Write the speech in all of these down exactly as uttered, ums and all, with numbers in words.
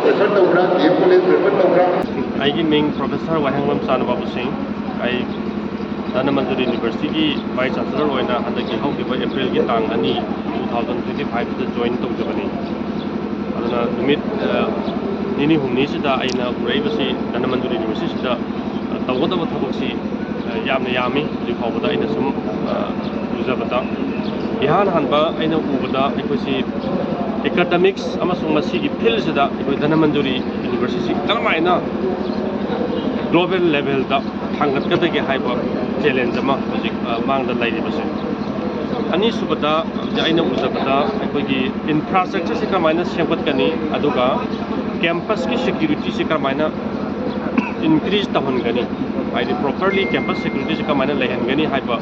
Prefer ꯇꯧꯕ꯭ꯔꯥ, D M college prefer ꯇꯧꯕ꯭ꯔꯥ? ꯑꯩꯒꯤ ꯃꯤꯡ ꯄ꯭ꯔꯣꯐꯦꯁꯔ ꯋꯥꯍꯦꯡꯕꯝ ꯆꯥꯅꯨꯕꯥꯕꯨ ꯁꯤꯡ꯫ ꯑꯩ ꯙꯅꯃꯟꯖꯨꯔꯤ ꯌꯨꯅꯤꯚꯔꯁꯤꯇꯤꯒꯤ ꯚꯥꯏꯁ ꯆꯥꯟꯁꯦꯂꯔ ꯑꯣꯏꯅ ꯍꯟꯗꯛꯀꯤ ꯍꯧꯈꯤꯕ ꯑꯦꯄ꯭ꯔꯤꯜꯒꯤ ꯇꯥꯡ ꯑꯅꯤ, ꯇꯨ ꯊꯥꯎꯖꯟ ꯇ꯭ꯋꯦꯟꯇꯤ ꯐꯥꯏꯚꯇ ꯖꯣꯏꯟ ꯇꯧꯖꯕꯅꯤ꯫ ꯑꯗꯨꯅ ꯅꯨꯃꯤꯠ, ꯑ, ꯅꯤꯅꯤ ꯍꯨꯝꯅꯤꯁꯤꯗ ꯑꯩꯅ ꯎꯔꯛꯏꯕꯁꯤ ꯙꯅꯃꯟꯖꯨꯔꯤ ꯌꯨꯅꯤꯚꯔꯁꯤꯇꯤꯁꯤꯗ, ꯑ, ꯇꯧꯒꯗꯕ ꯊꯕꯛꯁꯤ, ꯑ, ꯌꯥꯝꯅ ꯌꯥꯝꯃꯤ꯫ ꯍꯧꯖꯤꯛ ꯐꯥꯎꯕꯗ ꯑꯩꯅ ꯁꯨꯝ, ꯑ, ꯎꯖꯕꯗ, ꯏꯍꯥꯟ ꯍꯥꯟꯕ ꯑꯩꯅ ꯎꯕꯗ ꯑꯩꯈꯣꯏꯁꯤ ꯑꯦꯀꯥꯗꯃꯤꯛꯁ ꯑꯃꯁꯨꯡ ꯃꯁꯤꯒꯤ ꯐꯤꯜꯁꯤꯗ ꯑꯩꯈꯣꯏ ꯙꯅꯃꯟꯖꯨꯔꯤ ꯌꯨꯅꯤꯚꯔꯁꯤꯇꯤꯁꯤ ꯀꯔꯝꯍꯥꯏꯅ ꯒ꯭ꯂꯣꯕꯦꯜ ꯂꯦꯚꯦꯜꯗ ꯊꯥꯡꯒꯠꯀꯗꯒꯦ ꯍꯥꯏꯕ ꯆꯦꯂꯦꯟꯖ ꯑꯃ ꯍꯧꯖꯤꯛ, ꯑ, ꯃꯥꯡꯗ ꯂꯩꯔꯤꯕꯁꯦ꯫ ꯑꯅꯤꯁꯨꯕꯗ ꯍꯧꯖꯤꯛ ꯑꯩꯅ ꯎꯖꯕꯗ ꯑꯩꯈꯣꯏꯒꯤ ꯏꯟꯐ꯭ꯔꯥꯁ꯭ꯇ꯭ꯔꯛꯆꯔꯁꯤ ꯀꯔꯝꯍꯥꯏꯅ ꯁꯦꯝꯒꯠꯀꯅꯤ, ꯑꯗꯨꯒ ꯀꯦꯝꯄꯁꯀꯤ ꯁꯦꯀ꯭ꯌꯨꯔꯤꯇꯤꯁꯤ ꯀꯔꯝꯍꯥꯏꯅ ꯏꯟꯀ꯭ꯔꯤꯖ ꯇꯧꯍꯟꯒꯅꯤ, ꯍꯥꯏꯗꯤ ꯄ꯭ꯔꯣꯄꯔꯂꯤ ꯀꯦꯝꯄꯁ ꯁꯦꯀ꯭ꯌꯨꯔꯤꯇꯤꯁꯤ ꯀꯔꯝꯍꯥꯏꯅ ꯂꯩꯍꯟꯒꯅꯤ ꯍꯥꯏꯕ,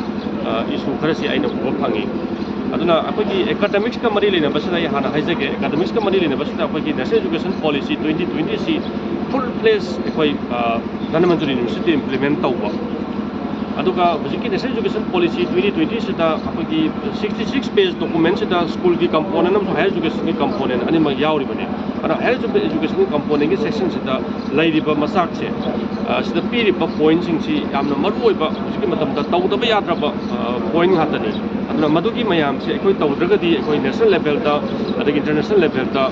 ꯑ, ꯏꯁꯨ ꯈꯔꯁꯤ ꯑꯩꯅ ꯎꯕ ꯐꯪꯉꯤ꯫ ꯑꯗꯨꯅ ꯑꯩꯈꯣꯏꯒꯤ ꯑꯦꯀꯥꯗꯃꯤꯛꯁꯀ ꯃꯔꯤ ꯂꯩꯅꯕꯁꯤꯗ ꯑꯩ ꯍꯥꯟꯅ ꯍꯥꯏꯖꯒꯦ, ꯑꯦꯀꯥꯗꯃꯤꯛꯁꯀ ꯃꯔꯤ ꯂꯩꯅꯕꯁꯤꯗ ꯑꯩꯈꯣꯏꯒꯤ ꯅꯦꯁꯅꯦꯜ ꯑꯦꯖꯨꯀꯦꯁꯟ ꯄꯣꯂꯤꯁꯤ ꯇ꯭ꯋꯦꯟꯇꯤ ꯇ꯭ꯋꯦꯟꯇꯤꯁꯤ ꯐꯨꯜ ꯐ꯭ꯂꯦꯖ ꯑꯩꯈꯣꯏ, ꯑ, ꯙꯅꯃꯟꯖꯨꯔꯤ ꯌꯨꯅꯤꯚꯔꯁꯤꯇꯤ ꯏꯝꯄ꯭ꯂꯤꯃꯦꯟ ꯇꯧꯕ꯫ ꯑꯗꯨꯒ ꯍꯧꯖꯤꯛꯀꯤ ꯅꯦꯁꯅꯦꯜ ꯑꯦꯖꯨꯀꯦꯁꯟ ꯄꯣꯂꯤꯁꯤ ꯇ꯭ꯋꯦꯟꯇꯤ ꯇ꯭ꯋꯦꯟꯇꯤꯁꯤꯗ ꯑꯩꯈꯣꯏꯒꯤ ꯁꯤꯛꯁꯇꯤ ꯁꯤꯛꯁ ꯄꯦꯖ ꯗꯣꯀꯨꯃꯦꯟꯁꯤꯗ ꯁ꯭ꯀꯨꯜꯒꯤ ꯀꯝꯄꯣꯅꯦꯟ ꯑꯃꯁꯨꯡ ꯍꯥꯌꯔ ꯑꯦꯖꯨꯀꯦꯁꯟꯒꯤ ꯀꯝꯄꯣꯅꯦꯟ ꯑꯅꯤꯃꯛ ꯌꯥꯎꯔꯤꯕꯅꯤ꯫ ꯑꯗꯣ ꯍꯥꯌꯔ ꯑꯦꯖꯨꯀꯦꯁꯟꯒꯤ ꯀꯝꯄꯣꯅꯦꯟꯒꯤ ꯁꯦꯛꯁꯟꯁꯤꯗ ꯂꯩꯔꯤꯕ ꯃꯆꯥꯛꯁꯦ, ꯑ, ꯁꯤꯗ ꯄꯤꯔꯤꯕ ꯄꯣꯏꯟꯁꯤꯡꯁꯤ ꯌꯥꯝꯅ ꯃꯔꯨ ꯑꯣꯏꯕ, ꯍꯧꯖꯤꯛꯀꯤ ꯃꯇꯝꯗ ꯇꯧꯗꯕ ꯌꯥꯗ꯭ꯔꯕ, ꯑ, ꯄꯣꯏꯟ ꯉꯥꯛꯇꯅꯤ꯫ ꯑꯗꯨꯅ ꯃꯗꯨꯒꯤ ꯃꯌꯥꯝꯁꯦ ꯑꯩꯈꯣꯏ ꯇꯧꯗ꯭ꯔꯒꯗꯤ ꯑꯩꯈꯣꯏ ꯅꯦꯁꯅꯦꯜ ꯂꯦꯚꯦꯜꯗ ꯑꯗꯒꯤ ꯏꯟꯇꯔꯅꯦꯁꯅꯦꯜ ꯂꯦꯚꯦꯜꯗ,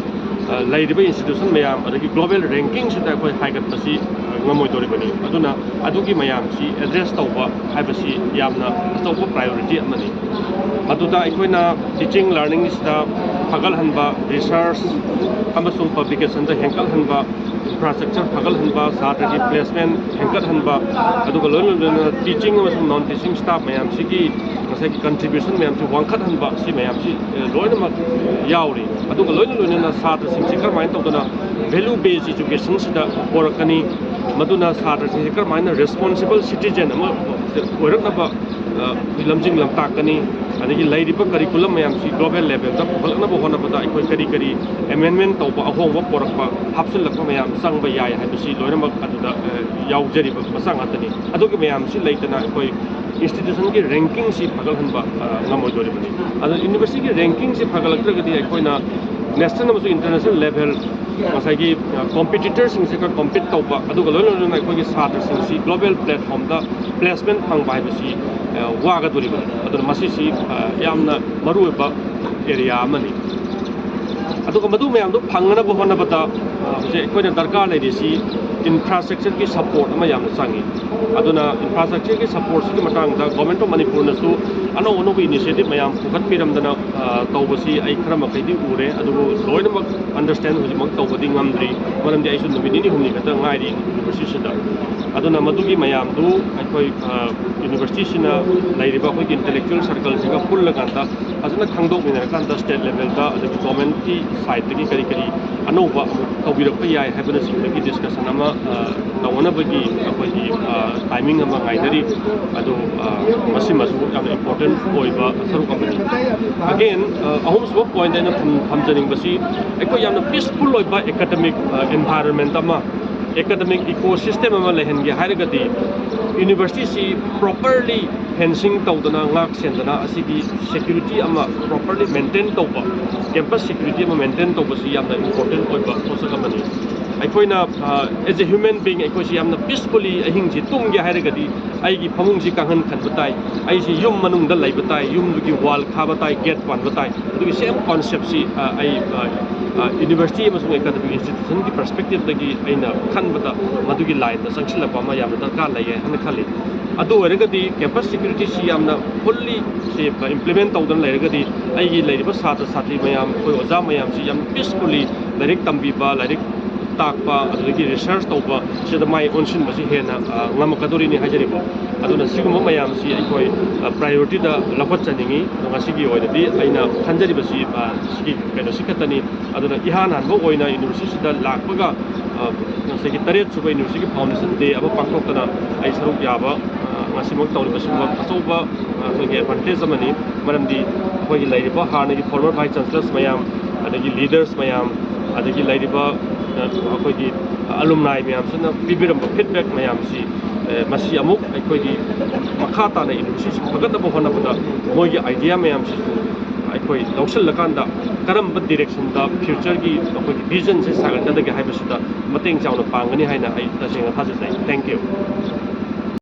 ꯑ, ꯂꯩꯔꯤꯕ ꯏꯟꯁꯇꯤꯇ꯭ꯌꯨꯁꯟ ꯃꯌꯥꯝ ꯑꯗꯒꯤ ꯒ꯭ꯂꯣꯕꯦꯜ ꯔꯦꯡꯀꯤꯡꯁꯤꯗ ꯑꯩꯈꯣꯏ ꯍꯥꯏꯒꯠꯄꯁꯤ, ꯑ, ꯉꯝꯃꯣꯏꯗꯧꯔꯤꯕꯅꯤ꯫ ꯑꯗꯨꯅ ꯑꯗꯨꯒꯤ ꯃꯌꯥꯝꯁꯤ ꯑꯦꯗ꯭ꯔꯦꯁ ꯇꯧꯕ ꯍꯥꯏꯕꯁꯤ ꯌꯥꯝꯅ ꯑꯆꯧꯕ ꯄ꯭ꯔꯥꯏꯌꯣꯔꯤꯇꯤ ꯑꯃꯅꯤ꯫ ꯃꯗꯨꯗ ꯑꯩꯈꯣꯏꯅ ꯇꯤꯆꯤꯡ ꯂꯔꯅꯤꯡꯁꯤꯗ ꯐꯒꯠꯍꯟꯕ, ꯔꯤꯁꯔꯁ ꯑꯃꯁꯨꯡ ꯄꯕ꯭ꯂꯤꯀꯦꯁꯟꯗ ꯍꯦꯟꯒꯠꯍꯟꯕ, ꯏꯟꯐ꯭ꯔꯥꯁ꯭ꯇ꯭ꯔꯛꯆꯔ ꯐꯒꯠꯍꯟꯕ, ꯁꯥꯇ꯭ꯔꯒꯤ ꯄ꯭ꯂꯦꯁꯃꯦꯟ ꯍꯦꯟꯒꯠꯍꯟꯕ, ꯑꯗꯨꯒ ꯂꯣꯏꯅ ꯂꯣꯏꯅꯅ ꯇꯤꯆꯤꯡ ꯑꯃꯁꯨꯡ ꯅꯣꯟ ꯇꯤꯆꯤꯡ ꯁ꯭ꯇꯥꯐ ꯃꯌꯥꯝꯁꯤꯒꯤ ꯉꯁꯥꯏꯒꯤ ꯀꯟꯇ꯭ꯔꯤꯕ꯭ꯌꯨꯁꯟ ꯃꯌꯥꯝꯁꯤ ꯋꯥꯡꯈꯠꯍꯟꯕ, ꯁꯤ ꯃꯌꯥꯝꯁꯤ, ꯑ, ꯂꯣꯏꯅꯃꯛ ꯌꯥꯎꯔꯤ꯫ ꯑꯗꯨꯒ ꯂꯣꯏꯅ ꯂꯣꯏꯅꯅ ꯁꯥꯇ꯭ꯔꯁꯤꯡꯁꯤ ꯀꯔꯝꯍꯥꯏꯅ ꯇꯧꯗꯅ ꯚꯦꯂ꯭ꯌꯨ ꯕꯦꯁ ꯏꯖꯨꯀꯦꯁꯟꯁꯤꯗ ꯄꯣꯔꯛꯀꯅꯤ, ꯃꯗꯨꯅ ꯁꯥꯇ꯭ꯔꯁꯤꯡꯁꯤ ꯀꯔꯝꯍꯥꯏꯅ ꯔꯦꯁꯄꯣꯟꯁꯤꯕꯜ ꯁꯤꯇꯤꯖꯦꯟ ꯑꯃ ꯑꯣꯏꯔꯛꯅꯕ, ꯑ, ꯂꯝꯖꯤꯡ ꯂꯝꯇꯥꯛꯀꯅꯤ, ꯑꯗꯒꯤ ꯂꯩꯔꯤꯕ ꯀꯔꯤꯀꯨꯂꯝ ꯃꯌꯥꯝꯁꯤ ꯒ꯭ꯂꯣꯕꯦꯜ ꯂꯦꯚꯦꯜꯗ ꯄꯨꯈꯠꯂꯛꯅꯕ ꯍꯣꯠꯅꯕꯗ ꯑꯩꯈꯣꯏ ꯀꯔꯤ ꯀꯔꯤ ꯑꯦꯃꯦꯟꯃꯦꯟ ꯇꯧꯕ, ꯑꯍꯣꯡꯕ ꯄꯣꯔꯛꯄ, ꯍꯥꯞꯆꯤꯜꯂꯛꯄ ꯃꯌꯥꯝ ꯆꯪꯕ ꯌꯥꯏ ꯍꯥꯏꯕꯁꯤ ꯂꯣꯏꯅꯃꯛ ꯑꯗꯨꯗ, ꯑ, ꯌꯥꯎꯖꯔꯤꯕ ꯃꯆꯥꯛ ꯉꯥꯛꯇꯅꯤ꯫ ꯑꯗꯨꯒꯤ ꯃꯌꯥꯝꯁꯤ ꯂꯩꯇꯅ ꯑꯩꯈꯣꯏ ꯏꯟꯁꯇꯤꯇ꯭ꯌꯨꯁꯟꯒꯤ ꯔꯦꯡꯀꯤꯡꯁꯤ ꯐꯒꯠꯍꯟꯕ ꯑ, ꯉꯝꯃꯣꯏꯗꯣꯔꯤꯕꯅꯤ꯫ ꯑꯗꯨꯅ ꯌꯨꯅꯤꯚꯔꯁꯤꯇꯤꯒꯤ ꯔꯦꯡꯀꯤꯡꯁꯤ ꯐꯒꯠꯂꯛꯇ꯭ꯔꯒꯗꯤ ꯑꯩꯈꯣꯏꯅ ꯅꯦꯁꯅꯦꯜ ꯑꯃꯁꯨꯡ ꯏꯟꯇꯔꯅꯦꯁꯅꯦꯜ ꯂꯦꯚꯦꯜ ꯉꯁꯥꯏꯒꯤ ꯀꯣꯝꯄꯤꯇꯤꯇꯔꯁꯤꯡꯁꯤꯒ ꯀꯣꯝꯄꯤꯠ ꯇꯧꯕ, ꯑꯗꯨꯒ ꯂꯣꯏꯅ ꯂꯣꯏꯅꯅ ꯑꯩꯈꯣꯏꯒꯤ ꯁꯥꯇ꯭ꯔꯁꯤꯡꯁꯤ ꯒ꯭ꯂꯣꯕꯦꯜ ꯄ꯭ꯂꯦꯠꯐꯣꯝꯗ ꯄ꯭ꯂꯦꯁꯃꯦꯟ ꯐꯪꯕ ꯍꯥꯏꯕꯁꯤ ꯑ, ꯋꯥꯒꯗꯣꯔꯤꯕꯅꯤ꯫ ꯑꯗꯨꯅ ꯃꯁꯤꯁꯤ ꯑ, ꯌꯥꯝꯅ ꯃꯔꯨꯑꯣꯏꯕ ꯑꯦꯔꯤꯌꯥ ꯑꯃꯅꯤ꯫ ꯑꯗꯨꯒ ꯃꯗꯨ ꯃꯌꯥꯝꯗꯣ ꯐꯪꯅꯅꯕ ꯍꯣꯠꯅꯕꯗ ꯑ, ꯍꯧꯖꯤꯛ ꯑꯩꯈꯣꯏꯅ ꯗꯔꯀꯥꯔ ꯂꯩꯔꯤꯁꯤ ꯏꯟꯐ꯭ꯔꯥꯁ꯭ꯇ꯭ꯔꯛꯆꯔꯒꯤ ꯁꯄꯣꯔꯠ ꯑꯃ ꯌꯥꯝꯅ ꯆꯪꯉꯤ꯫ ꯑꯗꯨꯅ ꯏꯟꯐ꯭ꯔꯥꯁ꯭ꯇ꯭ꯔꯛꯆꯔꯒꯤ ꯁꯄꯣꯔꯠꯁꯤꯒꯤ ꯃꯇꯥꯡꯗ ꯒꯣꯔꯃꯦꯟ ꯑꯣꯐ ꯃꯅꯤꯄꯨꯔꯅꯁꯨ ꯑꯅꯧ ꯑꯅꯧꯕ ꯏꯅꯤꯁꯤꯌꯦꯇꯤꯚ ꯃꯌꯥꯝ ꯄꯨꯈꯠꯄꯤꯔꯝꯗꯅ ꯑ, ꯇꯧꯕꯁꯤ ꯑꯩ ꯈꯔ ꯃꯈꯩꯗꯤ ꯎꯔꯦ, ꯑꯗꯨꯕꯨ ꯂꯣꯏꯅꯃꯛ ꯑꯟꯗꯔꯁ꯭ꯇꯦꯟ ꯍꯧꯖꯤꯛꯃꯛ ꯇꯧꯕꯗꯤ ꯉꯝꯗ꯭ꯔꯤ꯫ ꯃꯔꯝꯗꯤ ꯑꯩꯁꯨ ꯅꯨꯃꯤꯠ ꯅꯤꯅꯤ ꯍꯨꯝꯅꯤ ꯈꯛꯇ ꯉꯥꯏꯔꯤ ꯌꯨꯅꯤꯚꯔꯁꯤꯇꯤꯁꯤꯗ꯫ ꯑꯗꯨꯅ ꯃꯗꯨꯒꯤ ꯃꯌꯥꯝꯗꯨ ꯑꯩꯈꯣꯏ ꯑ, ꯌꯨꯅꯤꯚꯔꯁꯤꯇꯤꯁꯤꯅ ꯂꯩꯔꯤꯕ ꯑꯩꯈꯣꯏꯒꯤ ꯏꯟꯇꯦꯂꯦꯛꯆꯨꯋꯦꯜ ꯁꯔꯀꯜꯁꯤꯒ ꯄꯨꯜꯂꯀꯥꯟꯗ ꯐꯖꯅ ꯈꯪꯗꯣꯛꯃꯤꯟꯅꯔꯀꯥꯟꯗ ꯁ꯭ꯇꯦꯠ ꯂꯦꯚꯦꯜꯗ ꯑꯗꯒꯤ ꯒꯣꯔꯃꯦꯟꯠꯀꯤ ꯁꯥꯏꯠꯇꯒꯤ ꯀꯔꯤ ꯀꯔꯤ ꯑꯅꯧꯕ ꯑꯃꯨꯛ ꯇꯧꯕꯤꯔꯛꯄ ꯌꯥꯏ ꯍꯥꯏꯕꯅꯆꯤꯡꯕꯒꯤ ꯗꯤꯁꯀꯁꯟ ꯑꯃ ꯑ, ꯇꯧꯅꯅꯕꯒꯤ ꯑꯩꯈꯣꯏꯒꯤ ꯑ, ꯇꯥꯏꯃꯤꯡ ꯑꯃ ꯉꯥꯏꯅꯔꯤ꯫ ꯑꯗꯨ ꯑ, ꯃꯁꯤꯃꯁꯨ ꯌꯥꯝꯅ ꯏꯝꯄꯣꯔꯇꯦꯟ ꯑꯣꯏꯕ ꯁꯔꯨꯛ ꯑꯃꯅꯤ꯫ ꯑꯒꯦꯟ, ꯑꯍꯨꯝꯁꯨꯕ ꯄꯣꯏꯟꯠ ꯑꯩꯅ ꯊꯝ- ꯊꯝꯖꯅꯤꯡꯕꯁꯤ ꯑꯩꯈꯣꯏ ꯌꯥꯝꯅ ꯄꯤꯁꯐꯨꯜ ꯑꯣꯏꯕ ꯑꯦꯀꯥꯗꯃꯤꯛ ꯑꯦꯟꯚꯥꯏꯔꯟꯃꯦꯟꯠ ꯑꯃ, ꯑꯦꯀꯥꯗꯃꯤꯛ ꯏꯀꯣ ꯁꯤꯁꯇꯦꯝ ꯑꯃ ꯂꯩꯍꯟꯒꯦ ꯍꯥꯏꯔꯒꯗꯤ ꯌꯨꯅꯤꯚꯔꯁꯤꯇꯤꯁꯤ ꯄ꯭ꯔꯣꯄꯔꯂꯤ ꯐꯦꯟꯁꯤꯡ ꯇꯧꯗꯅ, ꯉꯥꯛ ꯁꯦꯟꯗꯅ, ꯑꯁꯤꯒꯤ ꯁꯦꯀ꯭ꯌꯨꯔꯤꯇꯤ ꯑꯃ ꯄ꯭ꯔꯣꯄꯔꯂꯤ ꯃꯦꯟꯇꯦꯟ ꯇꯧꯕ, ꯀꯦꯝꯄꯁ ꯁꯦꯀ꯭ꯌꯨꯔꯤꯇꯤ ꯑꯃ ꯃꯦꯟꯇꯦꯟ ꯇꯧꯕꯁꯤ ꯌꯥꯝꯅ ꯏꯝꯄꯣꯔꯇꯦꯟ ꯑꯣꯏꯕ ꯄꯣꯠꯁꯛ ꯑꯃꯅꯤ꯫ ꯑꯩꯈꯣꯏꯅ ꯑꯦꯖ ꯑꯦ ꯍ꯭ꯌꯨꯃꯦꯟ ꯕꯤꯡ ꯑꯩꯈꯣꯏꯁꯤ ꯌꯥꯝꯅ ꯄꯤꯁꯐꯨꯜꯂꯤ ꯑꯍꯤꯡꯁꯤ ꯇꯨꯝꯒꯦ ꯍꯥꯏꯔꯒꯗꯤ ꯑꯩꯒꯤ ꯐꯃꯨꯡꯁꯤ ꯀꯥꯡꯍꯟ ꯈꯟꯕ ꯇꯥꯏ, ꯑꯩꯁꯤ ꯌꯨꯝ ꯃꯅꯨꯡꯗ ꯂꯩꯕ ꯇꯥꯏ, ꯌꯨꯝꯗꯨꯒꯤ ꯋꯥꯜ ꯈꯥꯕ ꯇꯥꯏ, ꯒꯦꯠ ꯄꯥꯟꯕ ꯇꯥꯏ꯫ ꯑꯗꯨꯒꯤ ꯁꯦꯝ ꯀꯣꯟꯁꯦꯞꯁꯤ ꯑ, ꯑꯩ ꯑ, ꯑ, ꯌꯨꯅꯤꯚꯔꯁꯤꯇꯤ ꯑꯃꯁꯨꯡ ꯑꯦꯀꯥꯗꯃꯤꯛ ꯏꯟꯁꯇꯤꯇ꯭ꯌꯨꯁꯟꯒꯤ ꯄꯔꯁꯄꯦꯛꯇꯤꯞꯇꯒꯤ ꯑꯩꯅ ꯈꯟꯕꯗ ꯃꯗꯨꯒꯤ ꯂꯥꯏꯟꯗ ꯆꯪꯁꯤꯜꯂꯛꯄ ꯑꯃ ꯌꯥꯝꯅ ꯗꯔꯀꯥꯔ ꯂꯩꯌꯦ ꯍꯥꯏꯅ ꯈꯜꯂꯤ꯫ ꯑꯗꯨ ꯑꯣꯏꯔꯒꯗꯤ ꯀꯦꯝꯄꯁ ꯁꯦꯀ꯭ꯌꯨꯔꯤꯇꯤꯁꯤ ꯌꯥꯝꯅ ꯐꯨꯜꯂꯤ ꯁꯤ ꯏꯝꯄ꯭ꯂꯤꯃꯦꯟ ꯇꯧꯗꯅ ꯂꯩꯔꯒꯗꯤ ꯑꯩꯒꯤ ꯂꯩꯔꯤꯕ ꯁꯥꯇ꯭ꯔ ꯁꯥꯇ꯭ꯔꯤ ꯃꯌꯥꯝ, ꯑꯩꯈꯣꯏ ꯑꯣꯖꯥ ꯃꯌꯥꯝꯁꯤ ꯌꯥꯝ ꯄꯤꯁꯐꯨꯜꯂꯤ ꯂꯥꯏꯔꯤꯛ ꯇꯝꯕꯤꯕ, ꯂꯥꯏꯔꯤꯛ ꯇꯥꯛꯄ, ꯑꯗꯨꯗꯒꯤ ꯔꯤꯁꯔꯁ ꯇꯧꯕ ꯁꯤꯗ ꯃꯥꯏ ꯑꯣꯟꯁꯤꯟꯕꯁꯤ ꯍꯦꯟꯅ ꯑ, ꯉꯝꯃꯛꯀꯗꯧꯔꯤꯅꯤ ꯍꯥꯏꯖꯔꯤꯕ꯫ ꯑꯗꯨꯅ ꯁꯤꯒꯨꯝꯕ ꯃꯌꯥꯝꯁꯤ ꯑꯩꯈꯣꯏ ꯄ꯭ꯔꯥꯏꯌꯣꯔꯤꯇꯤꯗ ꯂꯧꯈꯠꯆꯅꯤꯡꯉꯤ꯫ ꯑꯗꯣ ꯉꯁꯤꯒꯤ ꯑꯣꯏꯅꯗꯤ ꯑꯩꯅ ꯈꯟꯖꯔꯤꯕꯁꯤ ꯑ, ꯁꯤꯒꯤ ꯀꯩꯅꯣꯁꯤ ꯈꯛꯇꯅꯤ꯫ ꯑꯗꯨꯅ ꯏꯍꯥꯟ ꯍꯥꯟꯕ ꯑꯣꯏꯅ ꯌꯨꯅꯤꯚꯔꯁꯤꯇꯤꯁꯤꯗ ꯂꯥꯛꯄꯒ ꯑ, ꯉꯁꯥꯏꯒꯤ ꯇꯔꯦꯠ ꯁꯨꯕ ꯌꯨꯅꯤꯚꯔꯁꯤꯇꯤꯒꯤ ꯐꯥꯎꯟꯗꯦꯁꯟ ꯗꯦ ꯑꯃ ꯄꯥꯡꯊꯣꯛꯇꯅ ꯑꯩ ꯁꯔꯨꯛ ꯌꯥꯕ ꯑ, ꯉꯁꯤꯃꯛ ꯇꯧꯔꯤꯕꯁꯤꯃꯛ ꯑꯆꯧꯕ ꯑ, ꯑꯩꯈꯣꯏꯒꯤ ꯑꯦꯗꯚꯥꯟꯇꯦꯖ ꯑꯃꯅꯤ꯫ ꯃꯔꯝꯗꯤ ꯑꯩꯈꯣꯏꯒꯤ ꯂꯩꯔꯤꯕ ꯍꯥꯟꯅꯒꯤ ꯐꯣꯔꯃꯔ ꯚꯥꯏꯁ ꯆꯥꯟꯁꯦꯂꯔꯁ ꯃꯌꯥꯝ, ꯑꯗꯒꯤ ꯂꯤꯗꯔꯁ ꯃꯌꯥꯝ, ꯑꯗꯒꯤ ꯂꯩꯔꯤꯕ ꯑ, ꯑꯩꯈꯣꯏꯒꯤ ꯑꯂꯨꯝꯅꯥꯏ ꯃꯌꯥꯝꯁꯤꯅ ꯄꯤꯕꯤꯔꯝꯕ ꯐꯤꯗꯕꯦꯛ ꯃꯌꯥꯝꯁꯤ ꯃꯁꯤ ꯑꯃꯨꯛ ꯑꯩꯈꯣꯏꯒꯤ ꯃꯈꯥ ꯇꯥꯅ ꯏꯟꯗꯁꯇ꯭ꯔꯤꯁꯤ ꯐꯒꯠꯅꯕ ꯍꯣꯠꯅꯕꯗ ꯃꯣꯏꯒꯤ ꯑꯥꯏꯗꯤꯌꯥ ꯃꯌꯥꯝꯁꯤꯁꯨ ꯑꯩꯈꯣꯏ ꯂꯧꯁꯤꯜꯂꯀꯥꯟꯗ ꯀꯔꯝꯕ ꯗꯤꯔꯦꯛꯁꯟꯗ ꯐ꯭ꯌꯨꯆꯔꯒꯤ ꯑꯩꯈꯣꯏꯒꯤ ꯚꯤꯖꯟꯁꯦ ꯁꯥꯒꯠꯀꯗꯒꯦ ꯍꯥꯏꯕꯁꯤꯗ ꯃꯇꯦꯡ ꯆꯥꯎꯅ ꯄꯥꯡꯒꯅꯤ ꯍꯥꯏꯅ ꯑꯩ ꯇꯁꯦꯡꯅ ꯊꯥꯖꯖꯩ꯫ Thank you꯫